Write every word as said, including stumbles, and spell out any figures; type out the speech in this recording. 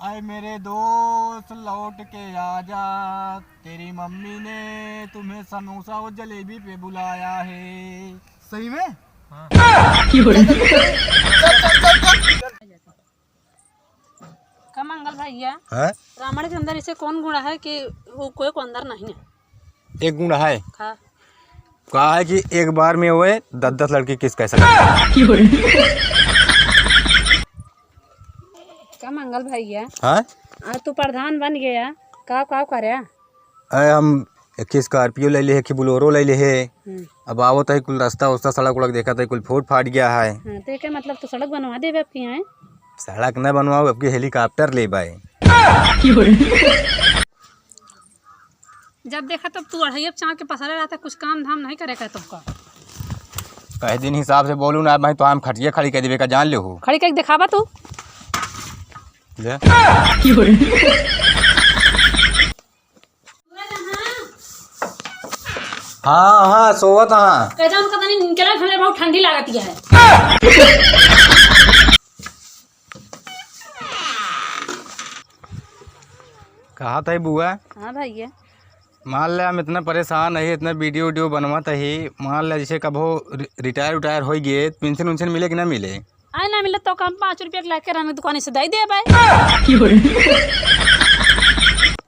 आए मेरे दोस्त, लौट के आजा, तेरी मम्मी ने तुम्हें समोसा और जलेबी पे बुलाया है। सही में? हाँ। का मंगल भैया, हाँ? रावण के अंदर ऐसे कौन गुण है कि वो कोई को अंदर नहीं है? एक गुण है। हाँ। कहा है कि एक बार में वो दस दस लड़की kiss कर सकता है। का मंगल भैया, हाँ? आज तू प्रधान बन गया, का का करे? अरे हम एक Scorpio ले ले है कि Bolero ले ले है। हम्म। अब आवत है कुल रास्ता उस्ता सड़क उड़क देखत है कुल फूट फाट गया है। हाँ, तो एके मतलब तो सड़क बनवा देबे अब की, हैं? सड़क न बनवाओ, अब की helicopter लेबे। जब देखा तब तू अढ़ैया चाँव के पसरे रहता, कुछ काम धाम नहीं करे का तुमका। कह दिन हिसाब से बोलू ना भाई, तो हम खटिया खड़ी कर देबे का, जान ले हो। खड़ी करके दिखावा तू। ले। हाँ, हाँ, सोवत हाँ। कह जान का तनी निकला, ठंडे बहुत ठंडी लागत है। कहा था बुआ? हाँ भैया। मान ले हम इतना परेशान है, इतना video वीडियो बनवात है, मान ले जैसे कबो रि-, retire उटायर हो गए, pension उनशन मिले कि ना मिले? आए ना मिले तो कम पाँच रुपया के लाके रहने दुकान से दे दे भाई।